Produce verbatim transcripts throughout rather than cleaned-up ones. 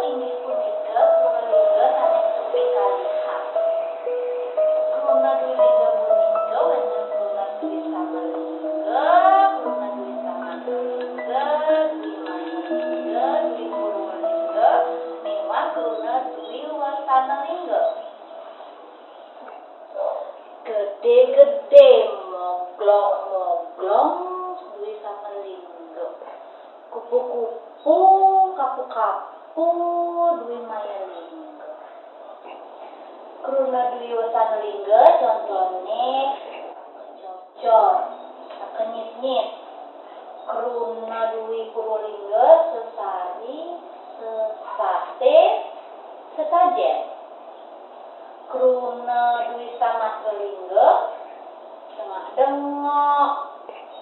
Inggih punika kruna lingga sanès tepih kalihang. Kruna dwi lingga punika wénten kruna dwi sama lingga, kruna dwi sama lingga, dwi maya lingga, dwi purwa lingga, miwah kruna dwi wasana lingga. Gedé-gedé, moglong-moglong, dwi sama lingga. Kupu-kupu, kapu-kapu, dwi maya lingga. Kruna dwi wasana lingga, contoné cocor, sakenyit-nyit. Kruna dwi purwa lingga, sesari, sesaté, sesajén. Kruna dwi samatra lingga, dengak-dengok,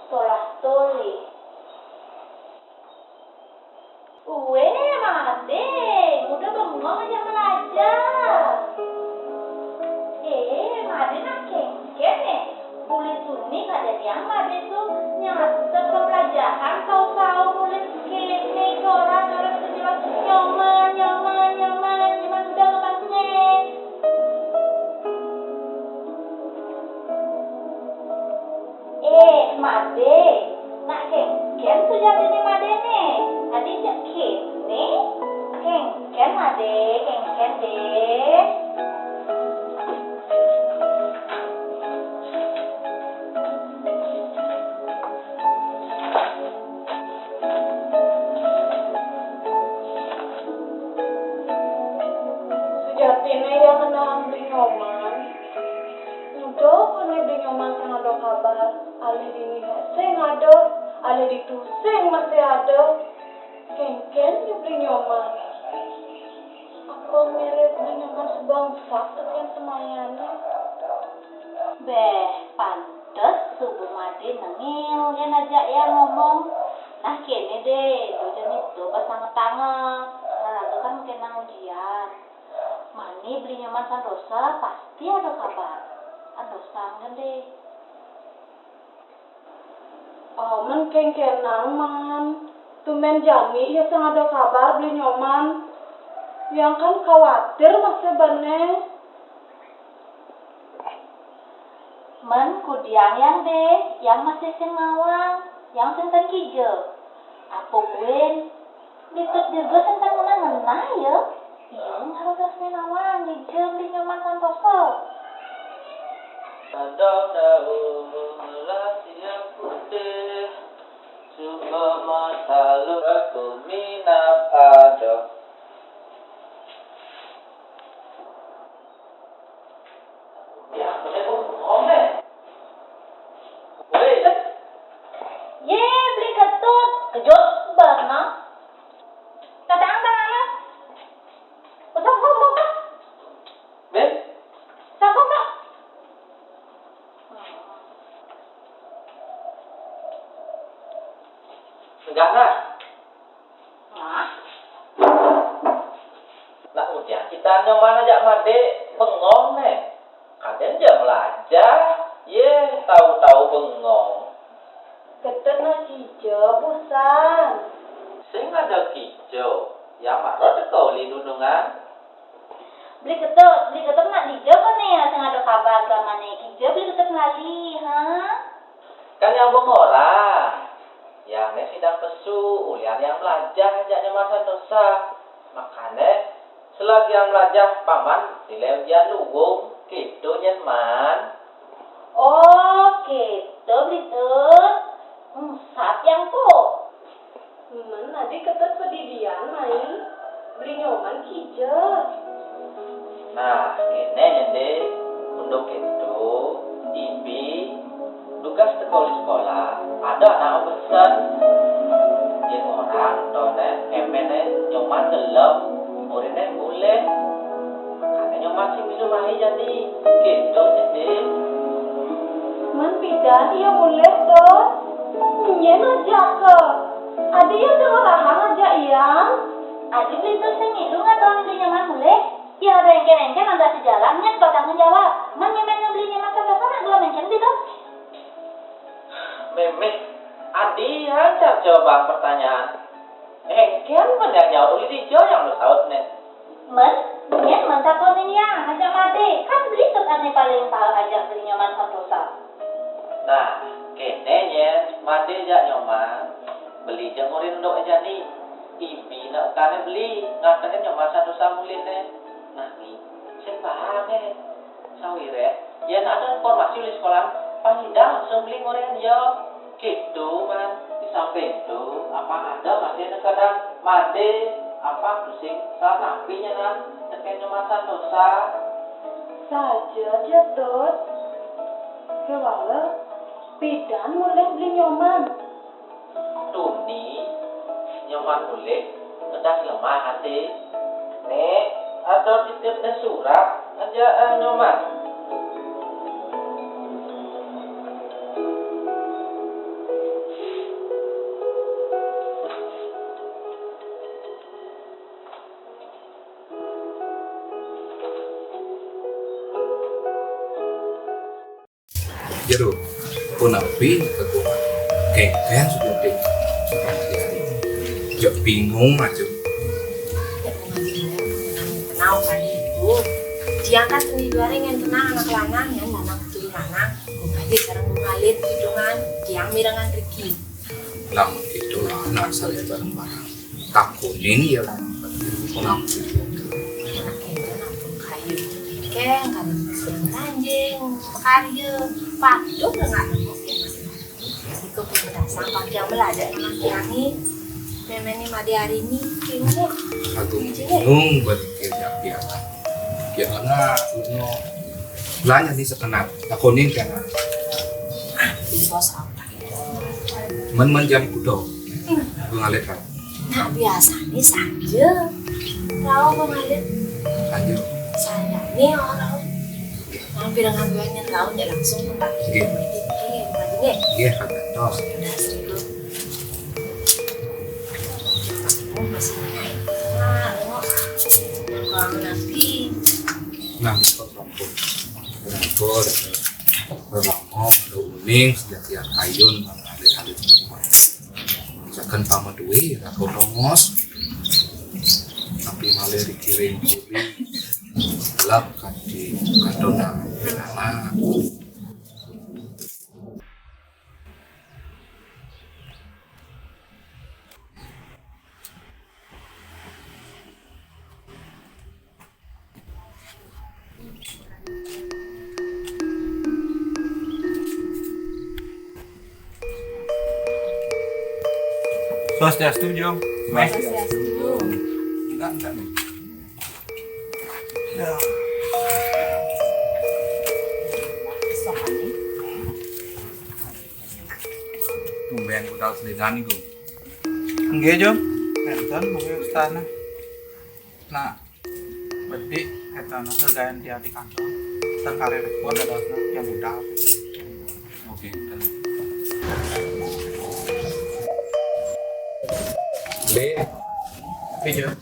tolah-tolih. Uwé, Madé, nguda bengong ajak melajah. Eh, Madé nak kéngkén, eh. Uli suni kadén yang Madé tu nyasep pelajahan, tau-tau nulis kéné, coret-coret, nyoman, nyoman, nyoman, nyoman, udah lepas né. Eh, Madé, nak kéngkén tu jadiné Madé né. Adi cek kéné, kéngkén Madé, kéngkén dé. Sujatiné yang ngenang Beli Nyoman. Udah koné Beli Nyoman sing ada kabar, alih dini sing ada, alih ditu sing masih ada. Kéngkén ya Beli Nyoman. Apa mirip Beli Nyoman sebangsa tekén semayané? Béh, pantes subuh Madé nengil yén ajak yang ngomong. Nah, kéné dé, dojane to pas anget-anget. Olahraga kan makin nang ujian. Mani Beli Nyoman Santosa pasti ada kabar. Santosa gedé. Oh, men kéngkénang, Man. Tumbén jani ya sing ada kabar Beli Nyoman. Yang kan khawatir masih bené. Men kudiang yang dé, yang masih sing nawang, yang sing ten kija. Apa buin? Ditut juga sing ten ngenah-ngenah ya. Iya, ngaruh das nawang, kija Beli Nyoman Santosa. Ada daun lasia putih, juga masalah aku minap ada. Ya, aku cek, oh, om deh. Woi. Yé, Beli Ketut, kejut banget, nah. Tatang, tatang, nah. Usah, usah, usah, usah. Bé? Usah, usah, usah. Enggak, nah. Nah. Nak udah kita nyoman ajak Madé bengong né. Kadén ja melajah, yé tau-tau bengong. Ketut nak kija, bosan. Sing ada kija, yang marot teka uli nunungan. Beli Ketut, Beli Ketut nak dija koné ya, sing ada kabar selamané. Kija Beli Ketut lali, ha? Kan yang bengorang. Yang né sidang pesu, ulian yang melajah ajak Nyoman Santosa. Makané, selagi yang melajah paman nilai ujian luwung, gitu nyén, Man. Oh, gitu, Beli Tut. Engsap yang tu. Men, adi Ketut pedidian, Mai. Beli Nyoman kija. Nah, kéné nyén dé, unduk kéto, Ibi, tugas teka uli sekolah, ada anak pesen. Yén orang toné, eméné, Nyoman gelem, muriné mulih. Makané Nyoman sing milu mai jani, kéto nyén dé. Men pidan ia mulih to? Nyén ajak ka. Adi ia tengah rahang ajak ia. Adi Beli Tut sing milu ngatakan Beli Nyoman mulih. Yang ada éngkén-éngkén nanda sejalan, nyén kok tanggung jawab. Men mémén ngebeli nyaman kata sana, dua éngkén gitu. Mémé, adi lancar jawab pertanyaan. Eh, Yan mén nyang nyaut, uli dija nyang masaut né? Mén, nyén mén takonin Yang, ajak Madé. Kan beli ket ané paling paéh ajak Beli Nyoman Santosa. Nah, kéné nyén, Madé jak Nyoman, Beli jak murin unduk jani. Ibi nak kané Beli, ngaténin Nyoman Santosa mulih né. Nanging, sing paham é. Sawiréh, yén ada informasi uli sekolahan, pang nyidang langsung Beli ngoréhin ia. Kéto, Man. Di samping to, apang ada masih nekadang Madé, apang tusing salah napi nyanan tekén Nyoman Santosa. Saja ja, Tut. Kéwala, pidan mulih Beli Nyoman? Tuni, Nyoman mulih, kedah lemah até. Né, ada titipné surat, ajak, eh, Nyoman. Jero, punapi kagungan kéngkén sudah dek. Jok bingung aja. Tenang, tenang, kali Ibu. Tiang kan seni dua ring yang tenang, anak lanang, yang lanang kudu lanang. Kumaha sareng Bung Alit, kidungan, tiang mirengan riki. Lamun itu lah, nah, saya bareng-bareng. Takunin ya, kurang. Kayu. Keng, kan sedang tanjing, karya. Patuh nggak nemu. Iko pun berasang pakai yang belajar sama Kirangi. Memeni Madé Arini, kayaknya. Aku bingung berpikir ya, ya. Ya, karena, no. Belanja nih sekenal. Takunin kan. Ah, di pos apa? Men-men jam kudo. Hmm. Gue ngalir kan. Nah, biasanya saja. Tahu kok ngalir. Aja. Saya nih orang. Mampir ngambilnya tahu, dia langsung ke Pak. Oke. Oke, Pak Jimmy. Iya, Pak Gantos. Udah, seribu. Oh, masih naik. Wah, oh. Kurang nabi. Nah, kok sampun. Rako, rako, rako, uning, sejatian kayun, alit-alit. Misalkan pamadué, rako rongos, tapi malih dikiring kuli, gelap kadi kadona pinana. Swastiastu, Jung. Swastiastu. Enggak, enggak nih. Ya. Tumben budal selidang niku. Nggih, Jung. Nénten, mangke ustana. Nah, bedik, éta nah, segayan tiang di kantor. Tengkare repot dadosna tiang budal. Oke, tenang. Dek. Oke, Jung.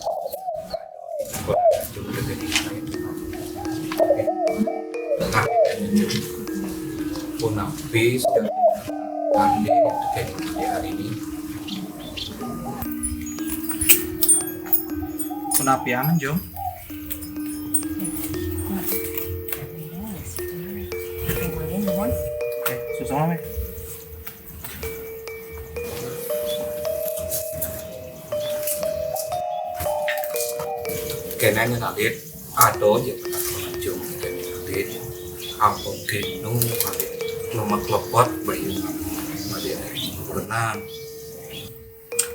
Punapi sudah pandai untuk di hari ini. Punapi aman, Jung? Eh, susah, Mé. Kéné nyen alit, ado ja patakonan Jung kéné alit. Ampun kenu alit. Lemak lepot bayu ngamu. Alit, berenang.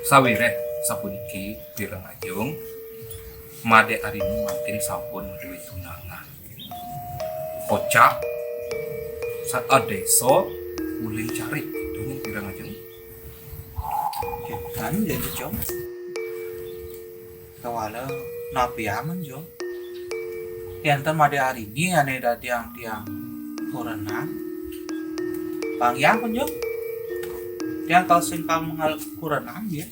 Sawiréh sapuniki pireng ajung, Madé Arini mangkin sampun madué tunangan. Kocap, sadésa, ulin carik, gitu nyen pireng ajung. Kénten, Jung. Kawala napi aman, Jung. Yén ten Madé Arini ané dadiang tiang kurenan. Pang yang pun, Jung. Tiang tau sing pang mengal kurenan, ya.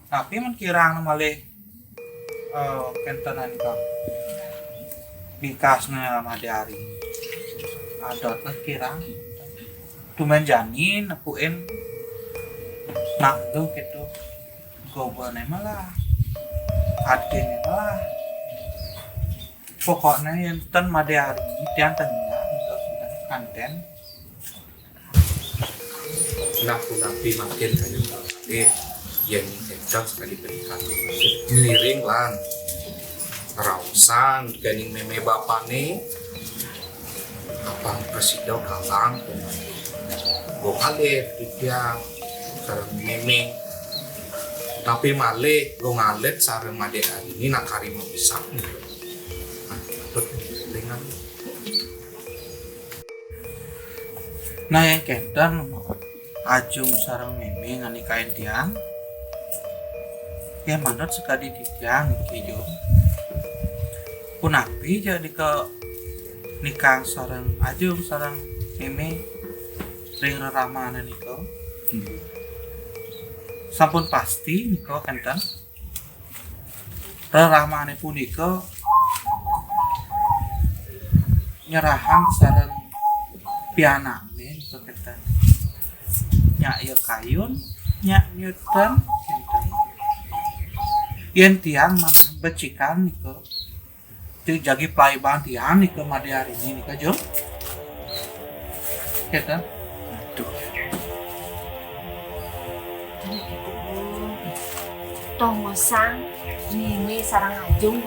Tapi men kirang malih, eh, kénten ané kang bikasna Madé Arini. Adotna kirang. Tumén jani nepukin nak tuh gitu. Gogoné malah, adéné malah. Pokoknya yén ten Madé Arini, tiang tanya, kanten. Nah, punapi mangkin kayun Madé, yén énten sakadi pernikahan. Ngiring lan raosan kéning mémé bapané, apang prasida galang, go ngalih titiang sareng mémé. Tapi malih go ngalih sareng Madé Arini nak kari mapisan. Nah, patut élingang. Nah, yén kénten Ajung sareng mémé nganikain tiang, yén manut sakadi titiang niki, Jung. Punapi ja nika nikang sareng Ajung sareng mémé ring reramané nika? Hmm. Sampun pasti nika kénten? Reramané punika nyerahang sareng pianakné nika kénten. Nyak ya kayun, nyak nyutan kénten. Yén tiang manah becikan nika, ti jagi palaibang tiang nika Madé Arini nika, Jung. Kénten. Aduh. Tongosang, mémé sareng Ajung.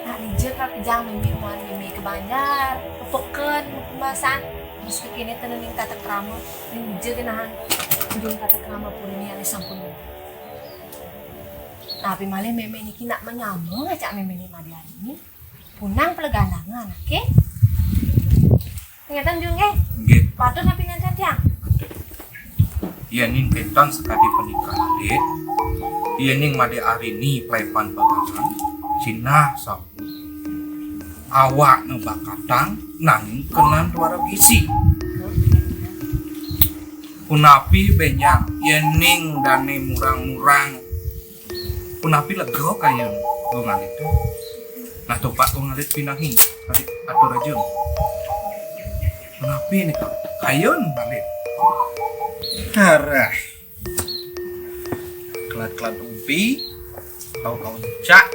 Nak dija ka pejang mémé muan mémé ka banjar, ka peken, kemasan. Terus kéné ten ning tata krama. Ning dija genahang Ajung tata krama purine alih sampun. Tapi malih mémé niki nak manyama ngajak mémé ni Madé Arini. Punang peleganangan, oke? Ingatan Jung, nggih? Nggih. Patut napi nénten tiang? Yéning kénten sakadi punika, Alit, yéning Madé Arini palaibang paganan, sinah sampun. Awakné bakatang, nanging kenan tuara gisi. Punapi bénjang, yéning dané murang-murang, punapi lega kayun, Gung Alit. Nah, tupak Gung Alit pinangi, Alit atur aja. Punapi nika, kayun, Alit. Arah. Kelat-kelat umpi, tau-tau nyecak.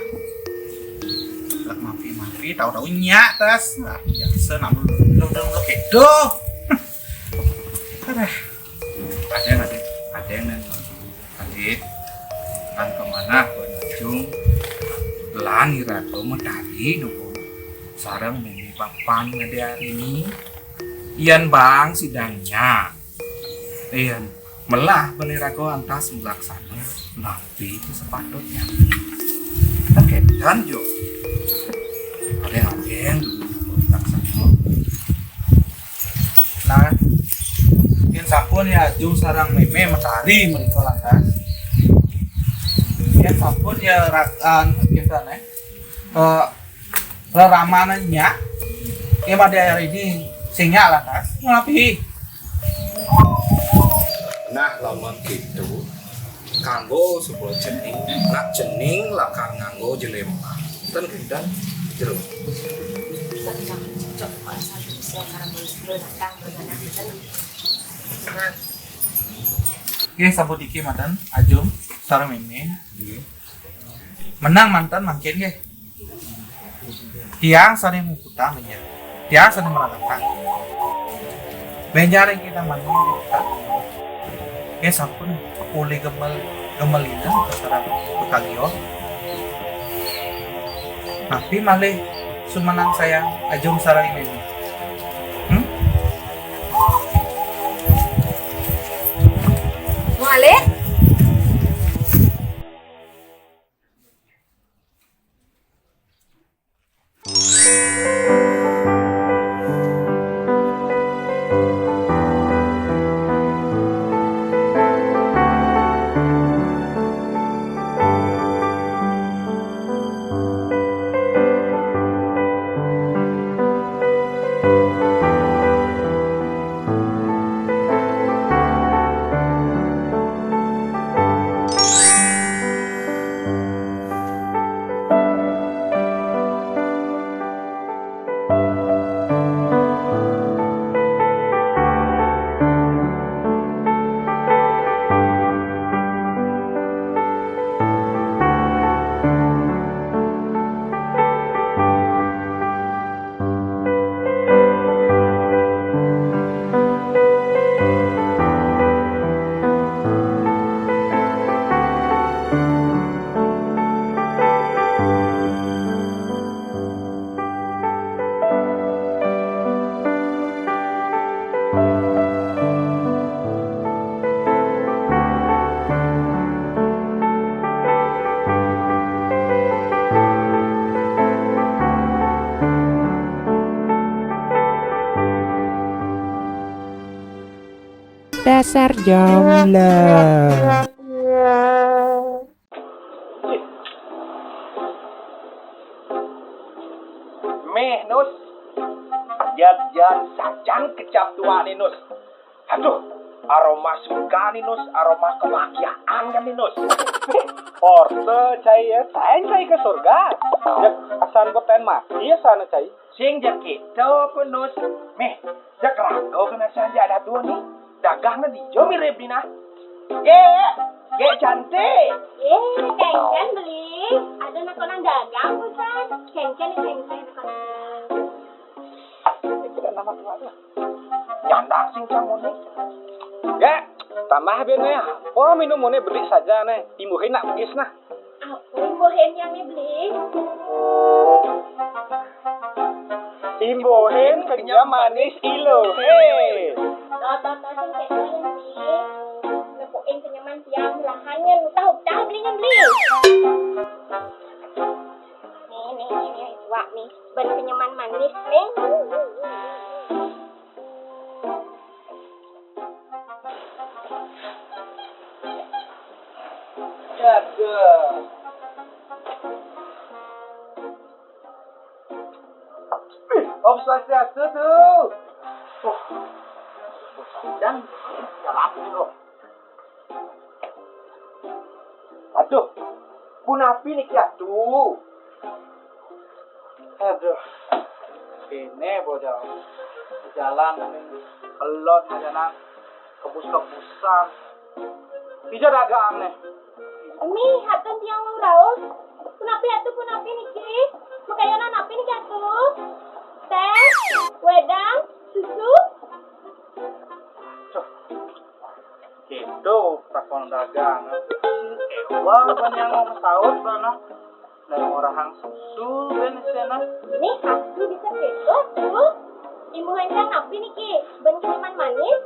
Kelat mapi-mapi, tau-tau nyak tas. Ah, biasa nak belum belum belum gitu. Arah. Ada yang ada, ada yang nanya. Alit, kan kamanah Wan Ajung lan iraga matari dumun sareng mémé bapan Madé Arini. Yén bang sidang nyak, yén melah bani raga antas melaksana napi ti sepatutnya. Kénten, Jung. Adéng-adéng dumun melaksana. Nah, yén sampun ya Ajung sareng mémé matari menika lantas. Yén sampun ya rakan kita nih. Eh, reramané nyak. Ya Madé Arini sing nyak lantas. Napi? Nah, lamun gitu, kanggo sebuah cening, nak cening lakar nganggo jelémpang. Ten kénten jero. Nggih, sampun niki manten, Ajung sareng Mémé. Nggih. Menang manten mangkin nggih. Tiang sané muputang, tiang sané meragakan. Bénjang ring kita mani. Nggih, sampun uli gemel, gemelina terserah pekagion. Napi malih sumenang sayang Ajung sareng Mémé? Hmm? Malih? Dasar jomblo. Mih, Nus. Jan-jan sajan kecap tua nih, Nus. Aduh, aroma surga nih, Nus. Aroma kebahagiaan kan nih, Nus. Orte, cai ya, tain cai ke surga. Ya, asan beten mati ya sana cai. Sing ja kitu, Nus. Mih, ja kerago kena sanja ada dua nih. Dagang na dijo mirip nih nah. Ye, ye cantik. Ye, kengken beli. Ada nak konang dagang bukan? Kengken, kengken konang dagang. Tidak nama tuan lah. Nyandang sing camuni. Ya, tambah ben ya. Oh, minum mune beli saja nih. Imbuhin nak bugis nah. Apa imbuhin yang dibeli? Imbuhin kenyam manis ilo. Hei. Toto sing kena yang beli. Nepuin kenyaman tiang belahannya. Tahu, tahu belinya beli. Nih, nih, nih, nih. Wak nih. Ben kenyaman manis nih. Dadah. Ih, Om Swastiastu tuh. Oh, dan ya ampun loh. Aduh, punapi niki atuh. Aduh. Ini bocah. Jalan ini kelot aja nang kebus-kebusan. Ija dagang nih. Umi, hatur tiang mau raos. Punapi atuh punapi niki? Makayana napi niki atuh? Teh, wedang, susu. Tuh. Gitu, takon dagang. Wah, banyak ngomong saut bana. Dan orang susu ben sana. Nih, aku bisa gitu tuh. Ibu hancang napi niki? Ben kenyaman manis?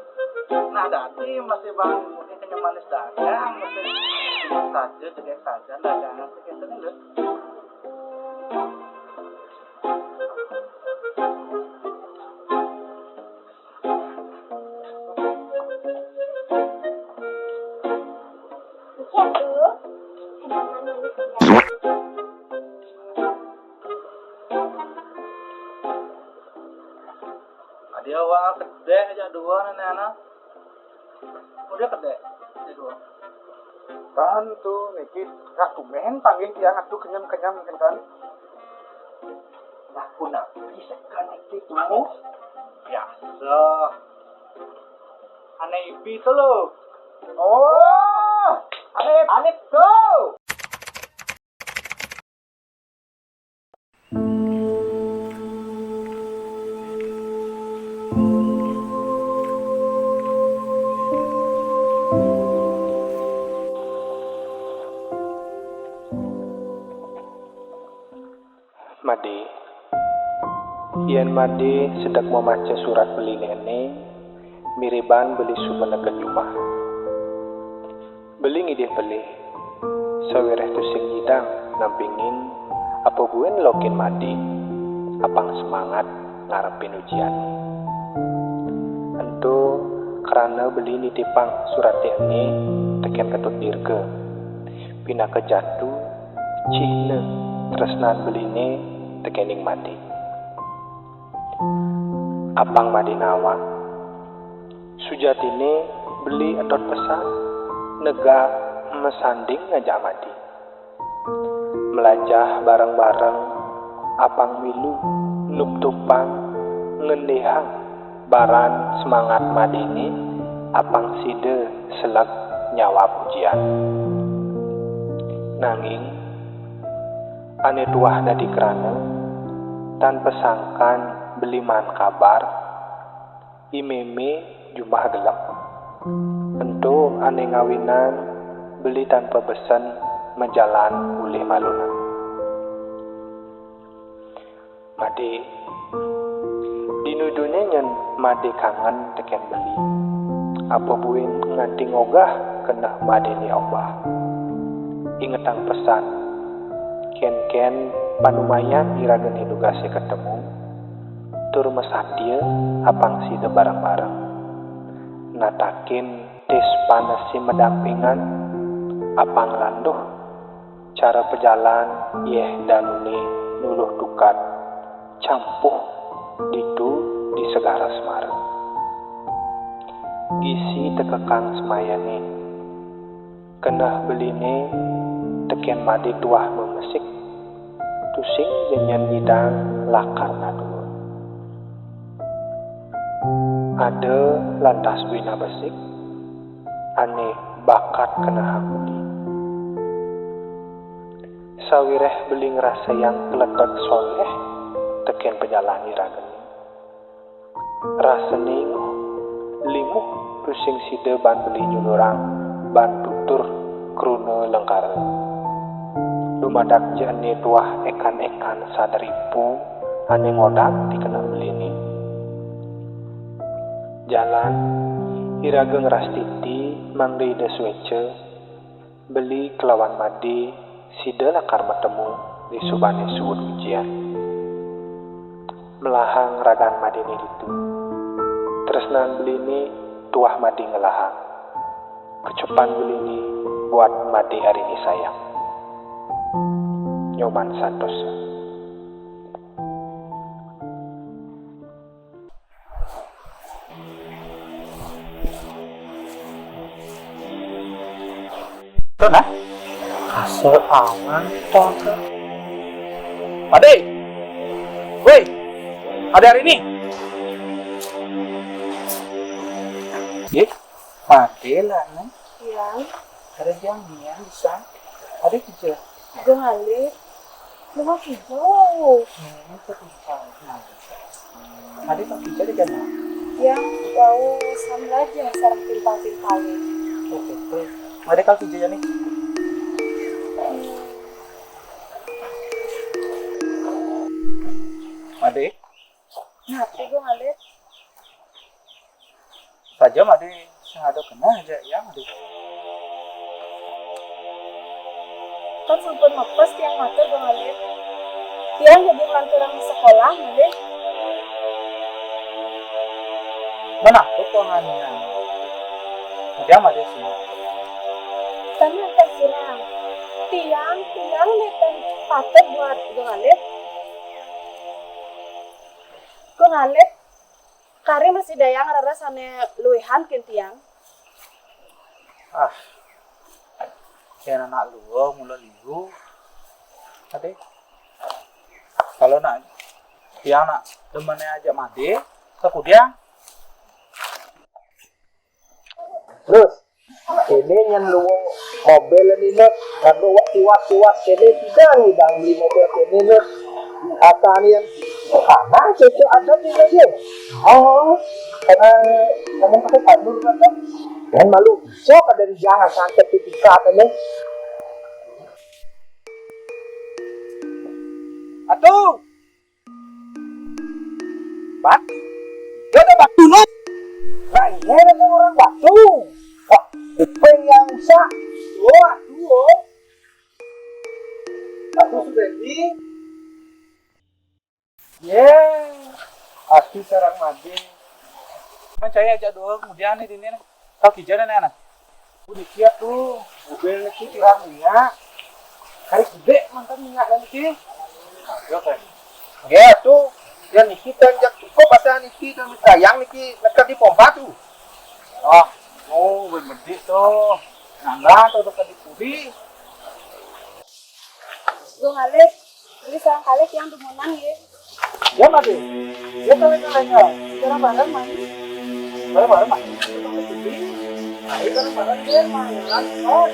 Nah, dadi masih bang mungkin kenyam manis dagang, masih saja, cegah saja, dagangan sekitar lho. Dia wa kedek aja dua nenek anak. Udah kedek. Aja dua. Tantu niki ratu men panggil tiang atuh kenyam-kenyam kinten. Nah, punapi sekan niki tuh. Biasa. Ane ibi tuh lo. Oh, ane, ane tuh. Made. Yén Made sedek mamaca surat beliné ené, miriban beli suba neged jumah. Beli ngidih pelih, sawiréh tusing nyidang nampingin apa buin lokin Made, apang semangat ngarepin ujiané. Ento krana beli nitipang suraté ené tekén Ketut Dirga, pinaka jantu cihna tresnan beliné tekéning Made. Apang Made nawang. Sujatiné beli etot pesan, negak masanding ngajak Made. Mlajah bareng-bareng, apang milu nuptupang, ngendihang baran semangat Madéné, apang sida seleg nyawab ujian. Nanging ané tuah dadi krana, tan pasangkan beli maan kabar, i mémé jumah gelem. Ento ané ngawinan beli tanpa besen majalan ulih malunan. Madé. Dinu-dinu nyén Madé kangen tekén beli. Apa buin nganti ngogah keneh Madéné obah. Ingetang pesan, kénkén panumayan iragané dugasé katemu, tur masatia apang sida bareng-bareng. Natakin tis panesi madampingan, apang landuh, cara pejalan yéh danuné nuluh tukad, campuh ditu di Segara Semara. Gisi tekekang semayané, keneh beliné tekén madé tuah memesik, tusing ja nyidang lakar nadua. Ada lantas bina besik, ané bakat kenehang beli. Sawiréh beli ngrasayang kletek soléh tekén pejalan iragané, rasané inguh, limuh tusing sida ban beli nyulurang ban tutur kruna lengkara. Dumadak ja ené tuah ékan-ékan sadripu ané ngodak di keneh beliné. Jalan, iraga ngrastiti mangda Ida suéca, beli kelawan madé sida lakar matemu di subané suud ujian. Melahang ragan madéné ditu. Tresnan beliné tuah madé ngelahang. Kecupan beliné buat madé ariné sayang. Nyoman Santosa. Tuh, nah. Kasar awan, tuh. Madé. Woi. Madé Arini. Nggih, madé lah, Neng. Yang. Ada yang nian bisa. Ada kerja. Gung Alif. Lu mah kijau. Hmm, itu kijau. Nah. Ada tak kerja di sana? Yang bau samlaja sareng timpal-timpalé. Oke, oke. Ada kal kerja nih. Madé. Napi, Gung Alif? Saja madé sing ada keneh aja, ya, madé. Kan sampun mepes tiang matur, Gung Alif. Tiang jadi nglanturang sekolah, madé. Mana aku penganian? Tiang madé sih. Kan terserah. Tiang, tiang neten patut buat Gung Alif. Gung Alif, kari masih daya ngreres ané luihan kén tiang. Ah, yén anak luung mula liu. Ade. Kalau nak, tiang nak demené ajak madé, sakudiang. Terus, kéné nyén luung mobil né, Nut. Nganggo tiwas-tiwas kéné, sida ngidang beli mobil kéné, Nut. Asané yén anak cucu ada di lagi. Oh, karena ngomong pakai pandur kan, Nut. Yén malu bisa pada di jangan santet di tingkat ini. Atuh. Batu. Dia ada batu, Nut. Nah, ini ada orang batu. Wah, kuping yang rusak. Dua, dua. Batu sudah di. Ye. Ati sarang mati. Percaya aja dua, kemudian nih, dini nih. Kau kijana nih, anak. Udah siap tuh. Mobil niki kirang minyak. Kari gedé mantan minyak niki. Oke, oke. Nggih, tuh. Ya niki kan jak cukup asa niki dan sayang niki neka di pompa tuh. Oh, oh, bedik tuh. Nambah tuh dekat di puri. Gung Alif, beli sareng kalih tiang dumunan nggih. Ya, Made. Ya, kalih-kalih ya. Bareng-bareng, Made. Bareng-bareng, Made. Ayo, bareng-bareng, ya, Made. Oh.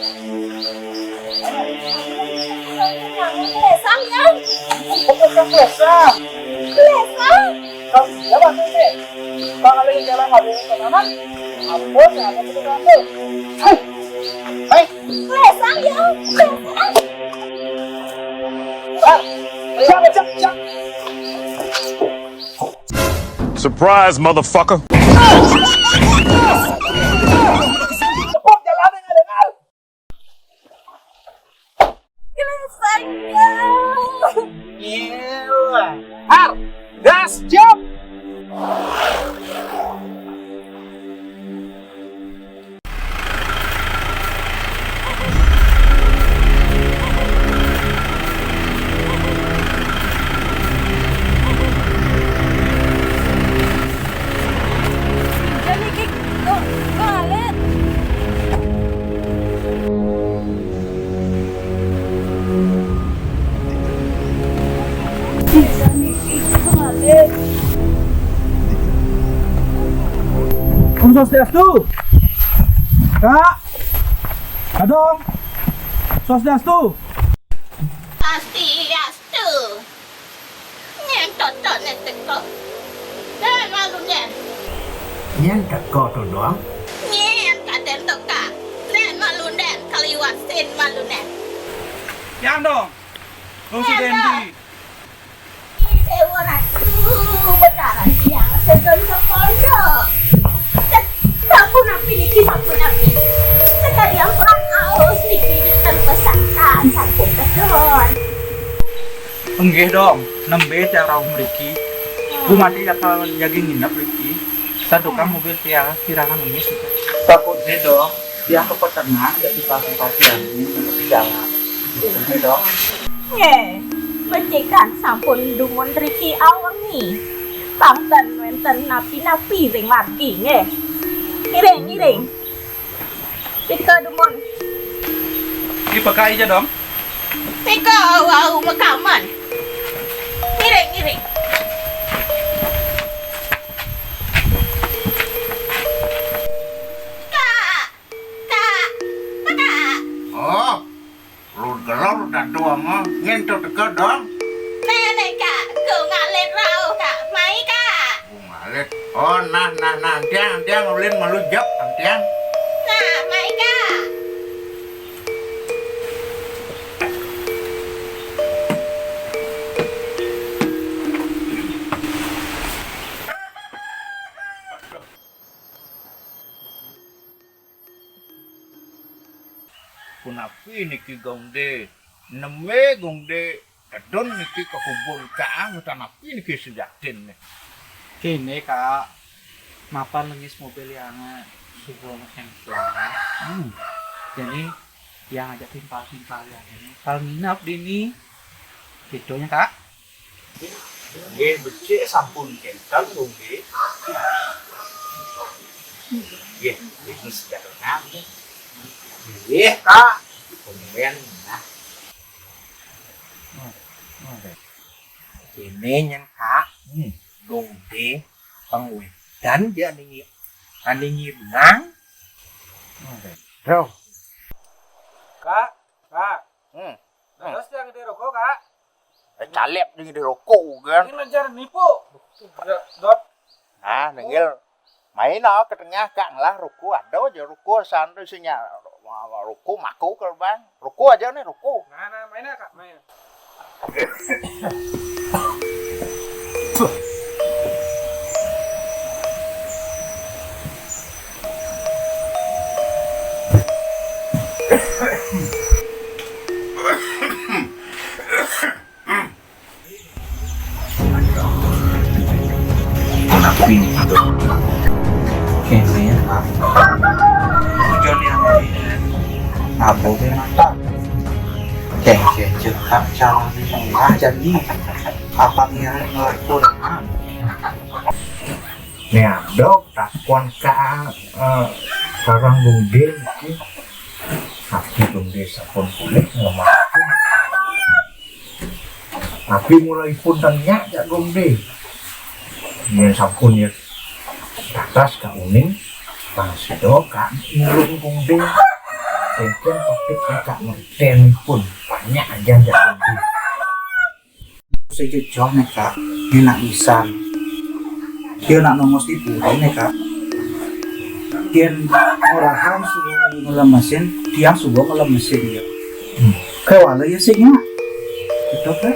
Pelesang, ya. Pelesang, pelesang. Pelesang. Kamu ya, Made, ya. Bang, kalih jalan, Made, ke sana. Ampun, ya, Made, ke sana. Hai. Hai. Pelesang, ya. Pelesang. Surprise, motherfucker! Pelesang, ya. Gila. Har, gas, jam. Swastiastu. Kak. Kadong. Swastiastu. Swastiastu. Nyén to, to nyén teka. Nyén malu nyén. Nyén teka to, Dong? Nyén kadén teka. Nyén malu nyén, kaliwat sin malu nyén. Yang, Dong. Dong si Dendi. Dewa Ratu, Betara Hyang Ageng Cokor. Sapunapi niki, sapunapi? Sakadi ampurang aus niki, ten pesanan sampun tedun. Inggih, Dong, nembé tiang rauh mriki. Gumanti bakal jagi nginep mriki. Santukan mobil tiang kirangan ngemis. Takutné, Dong, tiang kapetengan, jak dipasi-pasi angin, ngemis jalan. Takutné, Dong. Nggih, becik sampun dumun riki awengi. Pang ten wénten napi-napi ring margi, nggih. Ngiring, ngiring. Tika dumun. Ipekaija, Dong. Tika wau makaman. Ngiring, ngiring. Kak, Kak, Kak. Oh. Lut gelor dado ama, nyén to teka, Dong? Néné, Kak, Gung Alit rauh, Kak. Mai, Kak. Gung Alit. Oh, nah, nah, nah, entiang, entiang, ulin malu jep, entiang. Nah, mai, Kak. Punapi niki, Gong Dé? Nembé Gong Dé tedun niki ka kubun Kak, ah, punapi niki sujatiné? Kéné, Kak, mapan lengis mobil yang suba émplang. Hmm. Jani, yang ajak timpal-timpal yang ini. Kal nginep dini. Gitu nya, Kak. Nggih, becik sampun kénten, Gung Dé. Nggih, nggih, sedeng. Nggih, Kak. Kemudian, nah. Kéné nyén, Kak. Hmm. Gung Dé, pang wédan ja ané ngi-, ané ngirnang. Roh. Kak, Kak. Hmm. Dados tiang gedé roko, Kak. Eh, calép ding di roko, kan? Ini ngejar nipu. Ya, Dot. Nah, nenggel main ah ke tengah, Kak, ngelah roko, ada aja roko, santai sih nya. Roko mako ke bang. Roko aja nih, roko. Nah, nah, main ah, Kak, main. Napi itu? Kéné, Pak. Ojo ni ané. Apa ké mata? Kéngkén cekak cara ni lah jadi. Apa ni ngelakuin? Né ada takon ka, eh, sareng Gung Dé niki. Tapi Gung Dé sampun pulih ngemahaken. Tapi mula ipun teng nyak jak Gung Dé. Yén sampun ya tatas ka uning, pang sida ka nulung Gung Dé. Kéngkén patut ka ngerténipun. Nyak aja jak Gung Dé. Sing cocok né, Kak. Enak pisan. Dia nak nongos di puri né, Kak. Yén orahan suba ngelem mesin, tiang suba ngelem mesin ya. Hmm. Kéwala ya sih, Nya. Gitu, Kak.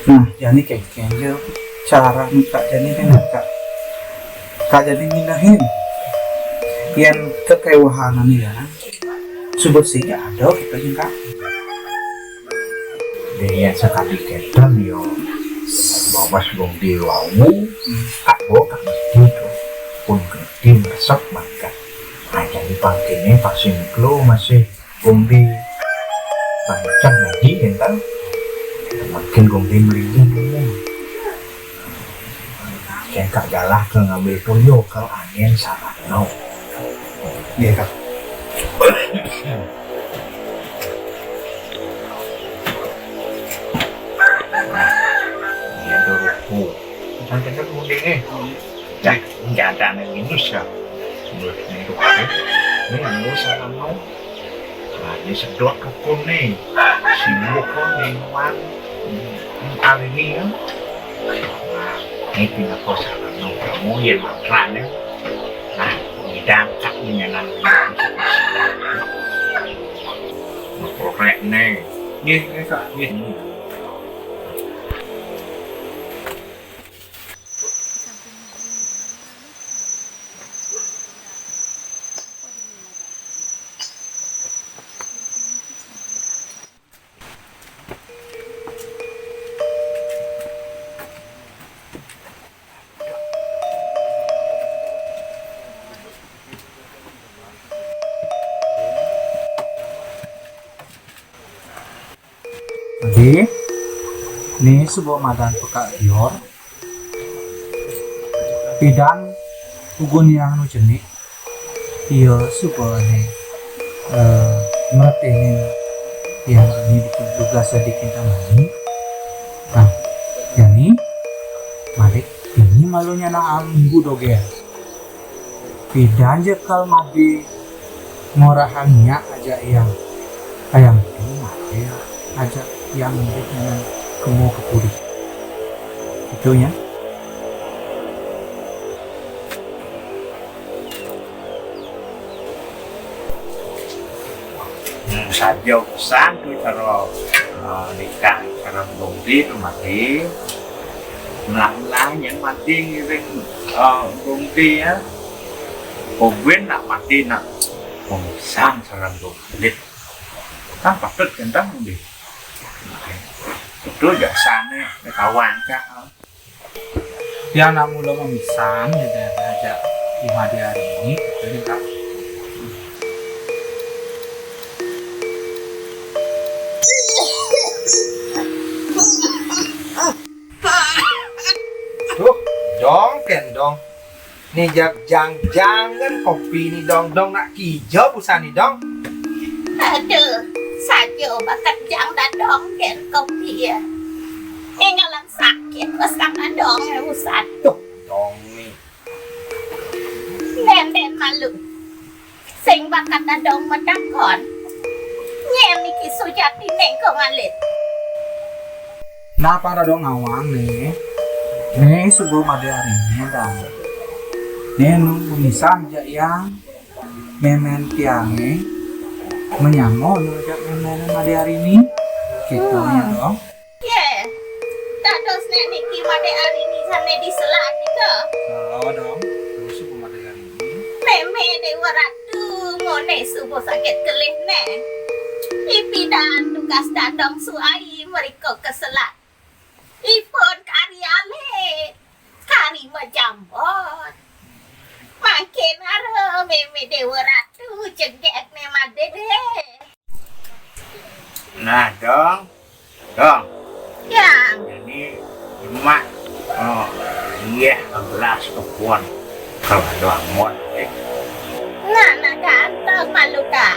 Nah, jani kéngkén ya. Cara nih, Kak, jani kan, Kak. Kak jani minahin. Yén kekéwahan ya. Suba sing ada kita jeung Kak. Dé yén sakadi kénten yo, babas Gung Dé wau, Kak, bawa Kak gedé to. Pun gedé meresep mangkat. Nah, jadi pangkéné pasti miklo masih Gung Dé. Pancén lagi kénten. Makin Gung Dé melilih dulu. Kén Kak galah ka ngambil toya ka angin sarana. Nggih, Kak. Iya, Doroku. Sampai ke munding, eh. Dah, jangan aneh ini, Kak. Wis, nih, Dok, nih. Nih, anu, sarana. Nah, ini sedot dukun nih. Sibuk kok nih, Wan. Hmm, hari ini ya. Nah, ini pindah kok sarana. Kamu ya makan ya. Nah, ini dangkak nih, nyanan. Korek nih. Nih, nih, Kak. Nih. Dadi, né suba madan pekak liur, pidan ugun yang nu cenik, ia suba né, eh, mreténin yang ini di tugas di Kintamani. Nah, jani, malik ini malu nyanang minggu dogén. Pidan ja kal madé ngorahang nyak ajak yang. Ayang tu madé ajak yang nyak nyanan kema kepuri. Itu nya. Hmm, saja pesan tu cara, ah, nikah cara bungti tu mati. Melah-melah yang mati ngiring, ah, bungti ya. Kogwen nak mati nak pengsan sarang dolit. Kan patut kentang deh. Itu jasane kawan kak. Tiang nak mula memisan, ya, dan ajak lima di hari ini, jadi tak. Duh, dong, ken dong. Ni jak jang-jang kan kopi ni dong, dong nak kija busan ni dong. Aduh, saja bakat jang dadong ken kopi ya. Ninggalan sakit pas kang dadong ya busan. Duh, dong ni. Nden-nden malu. Sing bakat dadong medakon. Nyem iki sujatiné kong alit. Napa dadong ngawang né? Né suba madé ari né dong. Né nu misan jak yang mémén tiangé menyama nu jak mémén madé ari né. Kéto nya dong. Yé, dados né niki madé ari né sané diselat nika. Halo dong, terus aku madé ari né. Mémé Déwa Ratu ngoné suba sakit kelih né. Ipidan tugas dadong suai mrika keselat. Ipun kari alit, kari majambon. Mangkin ara mémé Déwa Ratu jegek né madé dé. Nah, dong. Dong. Yang. Jadi, emak, oh, iya, beras kepon. Kalau ada amon, eh. Nah, nah, ganteng malu, Kak.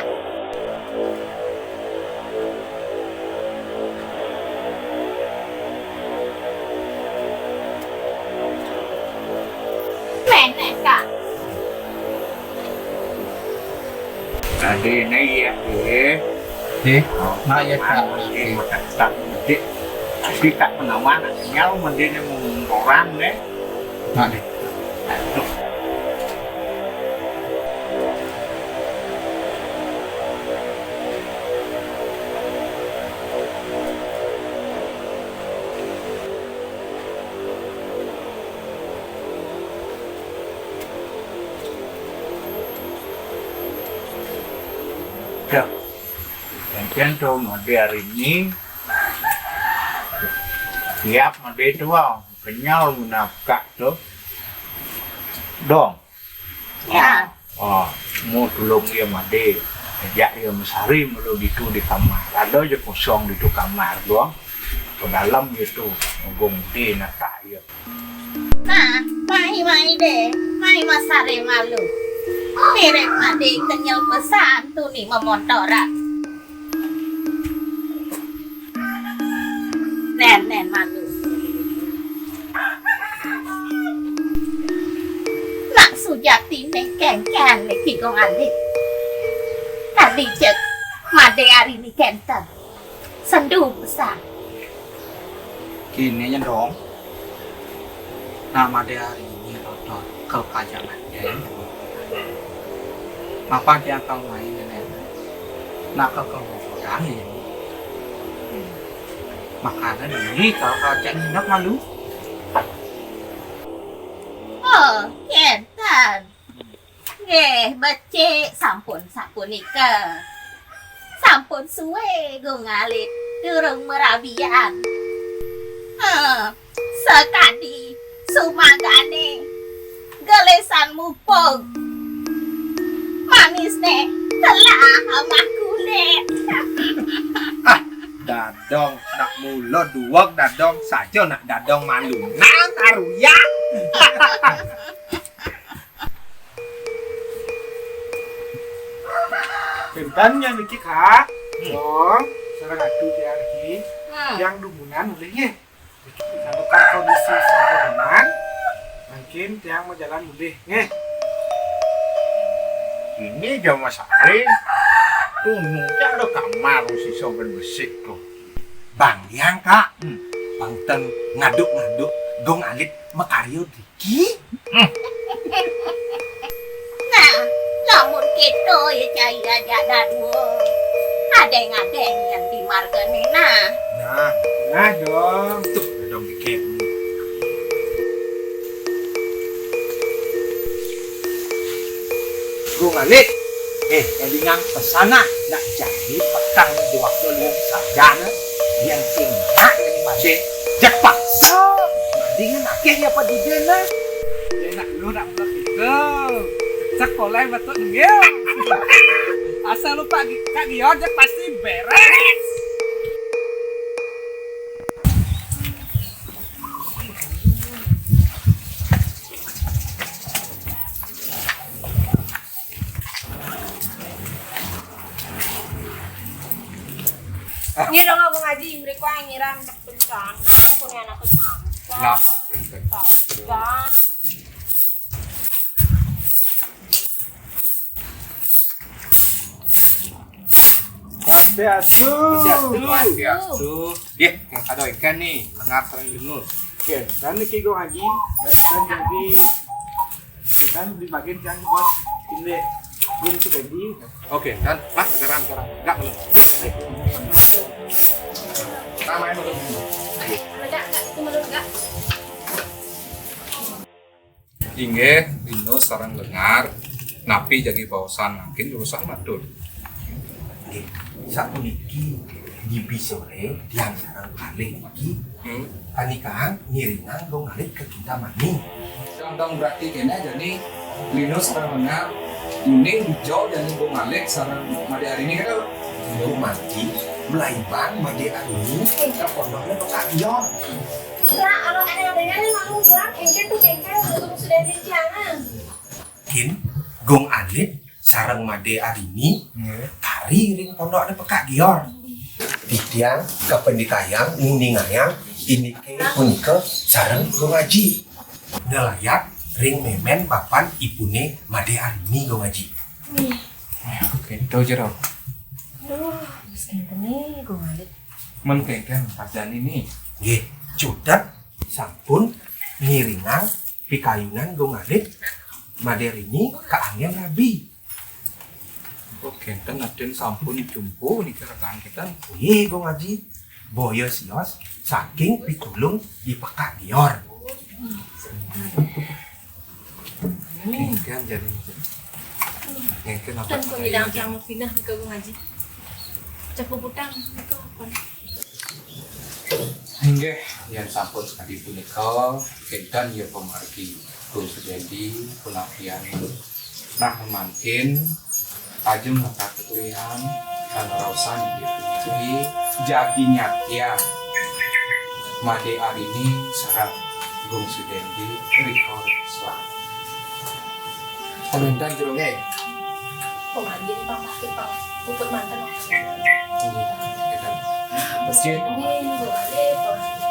Nenek, Kak. Tadi ini iya, iya. Eh, mak ya, Kak. Iya, makan tak gede. Tapi tak menawan, nyau mending mau orang deh. Mak deh. Aduh. Dah. Encén tu mode hari ni. Siap mode tu, ah. Kenyal guna pekak tu. Dong. Ya. Ah, mu tulung iya mode. Ajak iya mesari mulu ditu di kamar. Ada ja kosong ditu kamar, dong. Ke dalam iya tu. Nggung di nata iya. Nah, mai-mai deh, mai masare malu. Mirip ade kenyel pesan tuni memontoran. Nen, nen malu. Nak su Jatine kengken niki Gung Alit. Kadi cek Made Arini kenten. Sendu pisan. Kene nyendong. Nak Made Arini lotot ke pajangan den. Mapa tiang kal main nenek. Nak ke ke godang ya. Makanan ini kalau ajak nginep malu. Oh, kenten. Nggih, becik sampun sapunika. Sampun suwe Gung Alit durung merabian. Heh, sakadi sumagane gelesan mupug. Manisne telah amah kulit. Ah, dadong nak mula duweg dadong saja nak dadong malunan aruyak. Kenten niki, Kak. Hmm. Dong, sareng atu tiang niki. Hmm. Tiang dumunan ulih nggih. Santukan kondisi sampun aman, mangkin tiang majalan ulih nggih. Ini jam masari. Tunu tiang ada kamar sisa ben besik tuh. Bang tiang, Kak. Hmm. Bang ten ngaduk-ngaduk Gung Alit makarya di Ki? Nah, lamun keto ya cai ajak dadua. Adeng-adeng yang di margane nah. Nah, nah dong. Tuh, dong dikit. Gung Alit. Eh, elingang pesan nah, nak jani petang di waktu lu saja nah. Yang sing nak yang made. Jek paksa. Mendingan akeh ya apa dide nah. Enak lu nak mulak itu. Cek polai betul nggih. Asal lu Pak Gi-, Kak Gior jek pasti beres. Ini dong aku ngaji, mereka ngiram cek bencana, punya anak ngamuk. Lah, pasti bencana. Swastiastu. Swastiastu. Swastiastu. Nggih, ada ikan nih, lengar sareng linus. Oke, dan niki Gung Aji, dan jadi kita beli bagian tiang bos. Ini Gung Sudendi. Oke, dan Mas sekarang sekarang enggak belum. Sama yang belum. Enggak, enggak, itu menurut enggak. Inggih, Lino sareng lengar, napi jagi baosan mangkin urusan matur. Nggih, sapuniki nyibi sore tiang sareng kalih niki. Hmm. Panikahang ngiringang Gung Alit ke Kintamani. Dong, dong, berarti kene jani Lino sareng lengar, uning hijau jani Gung Alit sareng Made Arini kada? Gung Aji, melaiban Made Arini ke pondoknya Pekak Gior. Lah, kalau ada-adanya nih, ngomong pulang, engke tuh bengkel untuk sudah di Ciangan. Kin, Gung Alit, sareng Made Arini, nggih, kari ring pondokne Pekak Gior. Titiang kapendikayang nguningayang inike punika sareng Gung Aji. Nelayat ring memen bapan ipune Made Arini, Gung Aji. Nggih. Oke, tahu jero. Aduh, wis kenten nih, Gung Alit. Men kengken pas jani nih. Nggih, cutet sampun ngiringang pikayunan Gung Alit, Made Arini kaanggen rabi. Oh, kenten atin sampun jumpo niki rekan kita. Nggih, Gung Aji. Boya sios saking pitulung di Pekak Gior. Kengken jani. Kengken apa? Dan kok nyidang tiang mau pindah ke Gung Aji. Cek puputang itu apa? Inggih, yen sampun sakadi punika, kenten ya pamargi Gung Sudendi, punapian. Nah, mangkin ajeng ngakak kulihan, kang raosan inggih puniki jagi nyatian Made Arini sareng Gung Sudendi rika ring selat. Pamenten jero nggih. Pamangkin pangpakit pang puput manten. Nggih, kita. Masjid. Nggih, nggih, nggih.